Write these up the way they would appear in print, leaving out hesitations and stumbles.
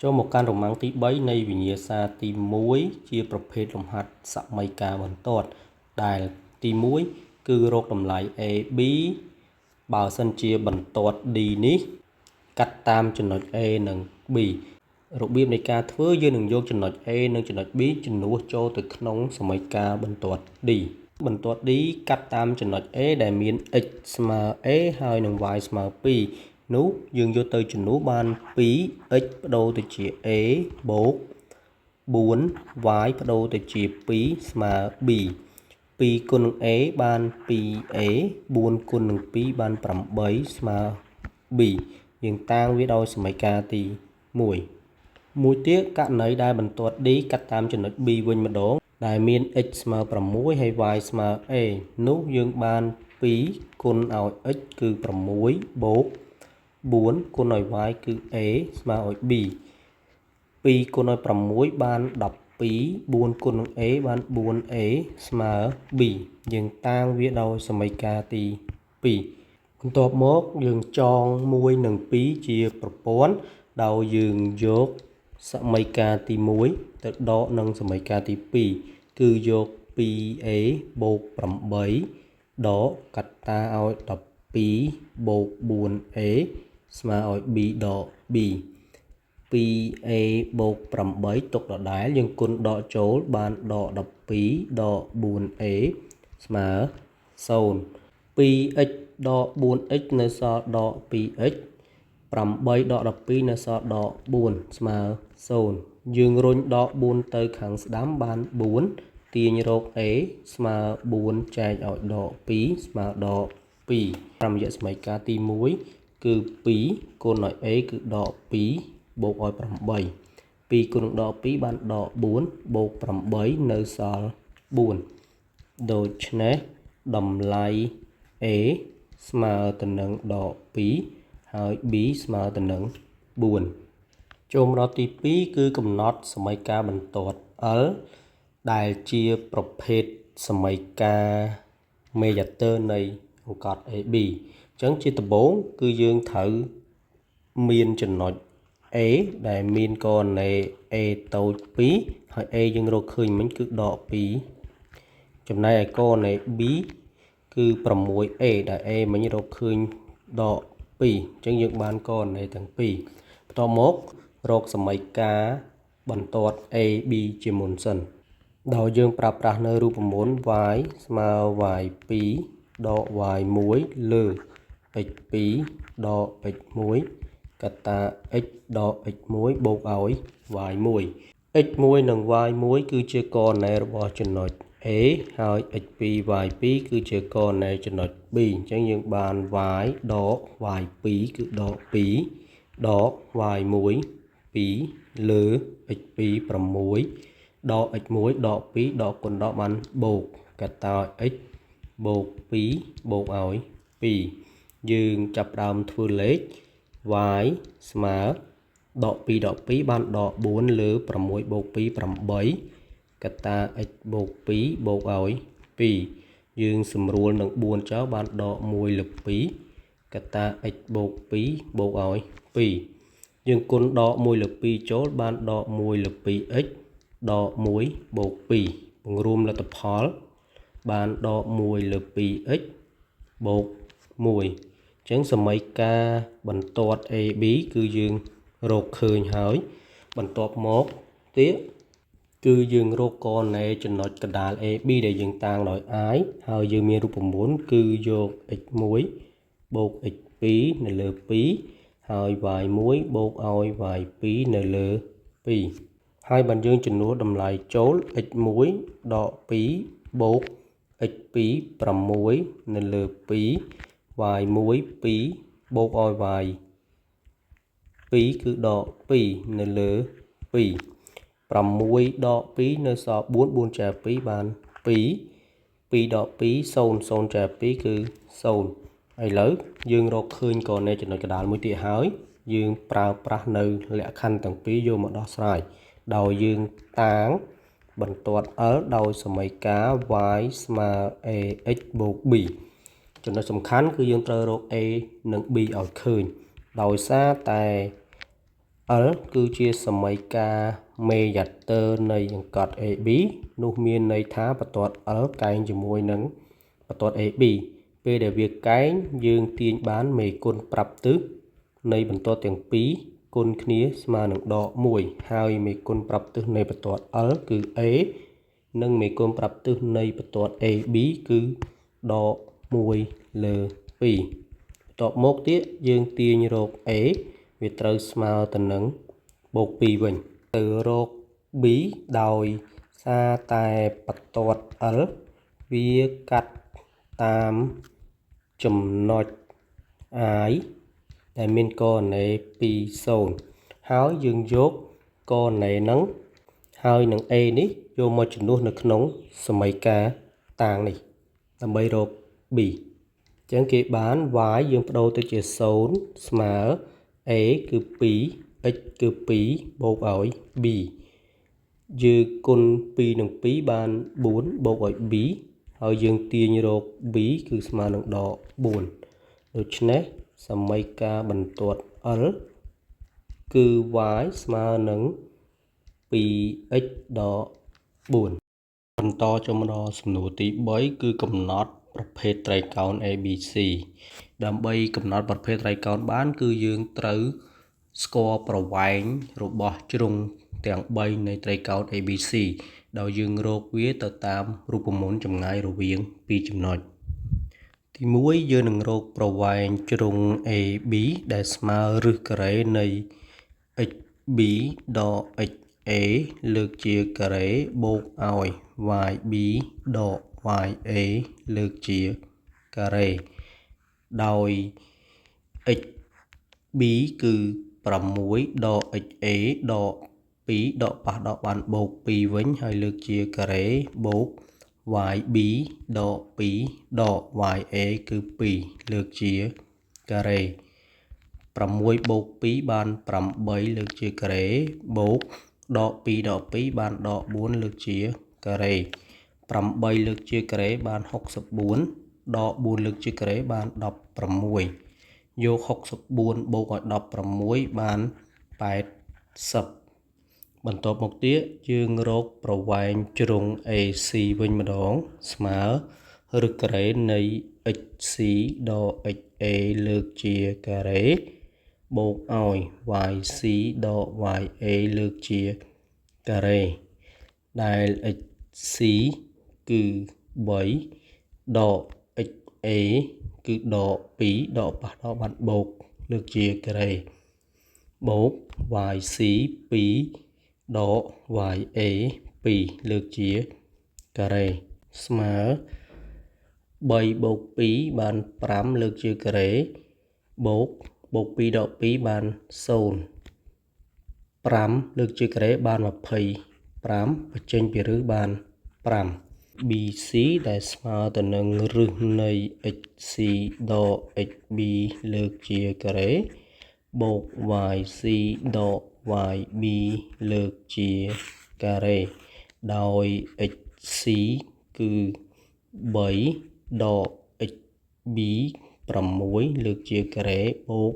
ចូលមកកាន់រម៉ាំងទី3នៃវិញ្ញាសាទី1ជាប្រភេទលំហាត់សមីការបន្ទាត់ដែលទី1គឺរកតម្លៃ AB បើសិនជាបន្ទាត់ D នេះកាត់តាមចំណុច A និង B របៀបនៃការធ្វើយើងនឹងយកចំណុច A និងចំណុច B ជំនួសចូលទៅក្នុងសមីការបន្ទាត់ D បន្ទាត់ D កាត់តាមចំណុច A ដែលមាន x ស្មើ A ហើយនឹង y ស្មើ2នោះយើងយកទៅជំនួសបាន 2x ប្ដូរទៅជា a បូក 4y ប្ដូរទៅជា2ស្មើ b 2គុណនឹង a បាន 2a 4គុណនឹង2បាន8ស្មើ b យើងតាំងវាដោយសមីការទី1មួយទៀតករណីដែលបន្ទាត់ D កាត់តាមចំណុច B វិញម្ដងដែលមាន x ស្មើ6ហើយ y ស្មើ a នោះយើងបាន2គុណឲ្យ x គឺ6បូក4គុណឲ្យ y គឺ a ស្មើឲ្យ b 2គុណឲ្យ6បាន12 4គុណនឹង a បាន 4a ស្មើ b យើងតាំងវាដោយសមីការទី2បន្ទាប់មកយើងចង1និង2ជាប្រព័ន្ធដោយយើងយកសមីការទី1ទៅដកនឹងសមីការទី2គឺយក 2a បូក8ដកកាត់តាឲ្យ12បូក 4a ស្មើឲ្យ b ដក b 2a បូក8ទុកដដែលយើងគុណដកចូលបានដក12ដក 4a ស្មើ0 2x ដក 4x នៅសល់ដក 2x 8ដក12នៅសល់ដក4ស្មើ0យើងរុញដក4ទៅខាងស្ដាំបាន4ទាញរក a ស្មើ4ចែកឲ្យដក2ស្មើដក2តាមរយៈសមីការទី1គឺ2គុណឲ្យ a គឺដក2បូកឲ្យ8 2គុណនឹងដក2បានដក4បូក8នៅសល់4ដូច្នេះតម្លៃ a ស្មើទៅនឹងដក2ហើយ b ស្មើទៅនឹង4ចូលមកដល់ទី2គឺកំណត់សមីការបន្ទាត់ L ដែលជាប្រភេទសមីការមេយ៉ាទ័រនៃអង្កត់ AB អញ្ចឹងជាដំបូងគឺយើងត្រូវមានចំណុច A ដែលមានកូដនេ A តូច2ហើយ A យើងរកឃើញមិញគឺដក2ចំណែកឯកូដនេ B គឺ 6A ដែល A មិញរកឃើញដក2អញ្ចឹងយើងបានកូដនេទាំងពីរបន្ទាប់មករកសមីការបន្ទាត់ AB ជាមុនសិនដោយយើងប្រើប្រាស់នៅរូបមន្ត y ស្មើ y2 ដក y1 លើ x2 ដក x1 កតា x ដក x1 បូកឲ្យ y1 x1 និង y1 គឺជាកូដនេរបស់ចំណុច A ហើយ x2 y2 គឺជាកូដនេចំណុច B អញ្ចឹងយើងបាន y ដក y2 គឺដក2ដក y1 2លើ x2 6ដក x1 ដក2ដកគុណដកបានបូកកតា x បូក2បូកឲ្យ2យើងចាប់ផ្ដើមធ្វើលេខ y ស្មើដក2ដក2បានដក4លើ6បូក2 8កតា x បូក2បូកឲ្យ2យើងសម្រួលនឹង4ចោលបានដក1លើ2កតា x បូក2បូកឲ្យ2យើងគុណដក1លើ2ចូលបានដក1លើ 2x ដក1បូក2បង្រួមលទ្ធផលបានដក1លើ 2x បូក1អញ្ចឹងសមីការបន្ទាត់ AB គឺយើងរកឃើញហើយបន្ទាប់មកទៀតគឺយើងរកកណេចំណុចកណ្ដាល AB ដែលយើងតាំងដោយ i ហើយយើងមានរូបមន្តគឺយក x1 បូក x2 នៅលើ2ហើយ y1 បូកឲ្យ y2 នៅលើ2ហើយបានយើងចំនួនតម្លៃចូល x1 ដក2បូក x2 6នៅលើ2 y1 2បូកឲ្យ y 2គឺដក2នៅលើ2 6ដក2នៅសល់4 4ចែក2បាន2 2ដក2 0 0ចែក2គឺ0ឥឡូវយើងរកឃើញកណេចំណុចកណ្ដាលមួយទៀតហើយយើងប្រើប្រាស់នៅលក្ខខណ្ឌទាំងពីរយកមកដោះស្រាយដោយយើងតាំងបន្ទាត់ L ដោយសមីការ y ស្មើ ax បូក b ចំណុចសំខាន់គឺយើងត្រូវរក a និង b ឲ្យឃើញដោយសារតែ L គឺជាសមីការមេយ៉ាទ័រនៃអង្កត់ AB នោះមានន័យថាបន្ទាត់ L កែងជាមួយនឹងបន្ទាត់ AB ពេលដែលវាកែងយើងទាញបានមេគុណប្រាប់ទិសនៃបន្ទាត់ទាំងពីរគុណគ្នាស្មើនឹងដក1ហើយមេគុណប្រាប់ទិសនៃបន្ទាត់ L គឺ A និងមេគុណប្រាប់ទិសនៃបន្ទាត់ AB គឺដក1លើ2បន្ទាប់មកទៀតយើងទាញរក A វាត្រូវស្មើទៅនឹងបូក2វិញទៅរក B ដោយសារតែបន្ទាត់ L វាកាត់តាមចំណុច I ដែលមានកូដណេ2 0ហើយយើងយកកូដណេហ្នឹងហើយនឹង A នេះយកមកជំនួសនៅក្នុងសមីការតាងនេះដើម្បីរក B អញ្ចឹងគេបាន y យើងបដូរទៅជា0ស្មើ a គឺ2 x គឺ2បូកឲ្យ b យើងគុណ2នឹង2បាន4បូកឲ្យ b ហើយយើងទាញរក b គឺស្មើនឹងដក4ដូច្នេះសមីការបន្ទាត់ L គឺ y ស្មើនឹង 2x ដក4បន្តចូលមកដល់សំណួរទី3គឺកំណត់ប្រភេទត្រីកោណ ABC ដើម្បីកំណត់ប្រភេទត្រីកោណបានគឺយើងត្រូវស្គាល់ប្រវែងរបស់ជ្រុងទាំង3នៃត្រីកោណ ABC ដោយយើងរកវាទៅតាមរូបមន្តចម្ងាយរវាងពីរចំណុចទី1យើងនឹងរកប្រវែងជ្រុង AB ដែលស្មើឫសការ៉េនៃ xb ដក xa លើកជាការ៉េបូកឲ្យ yb ដក ya លើកជាការ៉េដោយ xb គឺ6ដក xa ដក2ដកប៉ះដកបានបូក2វិញហើយលើកជាការ៉េបូក yb ដក2ដក ya គឺ2លើកជាការ៉េ6បូក2បាន8លើកជាការ៉េបូកដក2ដក2បានដក4លើកជាការ៉េ8លើកជាការ៉េបាន64ដក4លើកជាការ៉េបាន16យក64បូកឲ្យ16បាន80បន្ទាប់មកទៀតយើងរកប្រវែងជ្រុង AC វិញម្ដងស្មើឫសការ៉េនៃ xc ដក xa លើកជាការ៉េបូកឲ្យ yc ដក ya លើកជាការ៉េដែល xc គឺ3ដក xa គឺដក2ដកប៉ះដកបានបូកលើកជាការ៉េបូក yc 2ដក ya 2លើកជាការ៉េស្មើ3បូក2បាន5លើកជាការ៉េបូកបូក2ដក2បាន0 5លើកជាការ៉េបាន25បញ្ចេញពីឫសបាន5 BC ដែលស្មើទៅនឹងឫសនៃ xc ដក xb លើកជាការ៉េបូក yc ដក yb លើកជាការ៉េដោយ xc គឺ3ដក xb 6លើកជាការ៉េបូក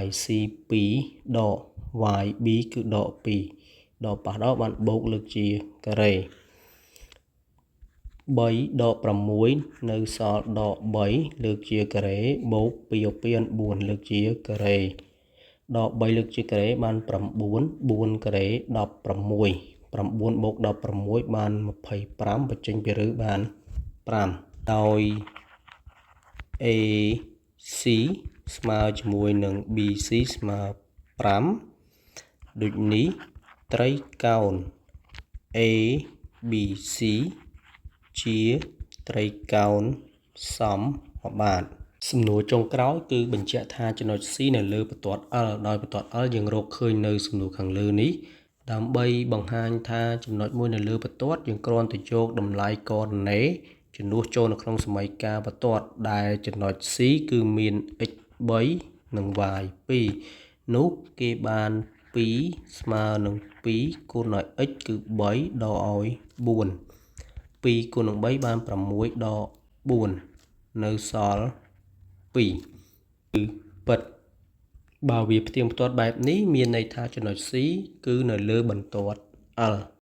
yc 2ដក yb គឺដក2ដកប៉ះដកបានបូកលើកជាការ៉េ3ដក6នៅសល់ដក3លើកជាការ៉េបូក2 2 4លើកជាការ៉េដក3លើកជាការ៉េបាន9 4ការ៉េ16 9បូក16បាន25បញ្ចេញពីឫសបាន5ដោយ AC ស្មើជាមួយនឹង BC ស្មើ5ដូចនេះត្រីកោណ ABC ជាត្រីកោណសមបាទសំណួរចុងក្រោយគឺបញ្ជាក់ថាចំណុច C នៅលើបន្ទាត់ L ដោយបន្ទាត់ L យើងរកឃើញនៅសំណួរខាងលើនេះដើម្បីបង្ហាញថាចំណុចមួយនៅលើបន្ទាត់យើងគ្រាន់តែយកតម្លៃកូដណេជំនួសចូលនៅក្នុងសមីការបន្ទាត់ដែលចំណុច C គឺមាន x 3និង y 2នោះគេបាន2ស្មើនឹង2គុណឲ្យ x គឺ3ដកឲ្យ4 2គុណនឹង3បាន6ដក4នៅសល់2គឺពិត បើវាផ្ទៀងផ្ទាត់បែបនេះមានន័យថាចំណុច C គឺនៅលើបន្ទាត់ L។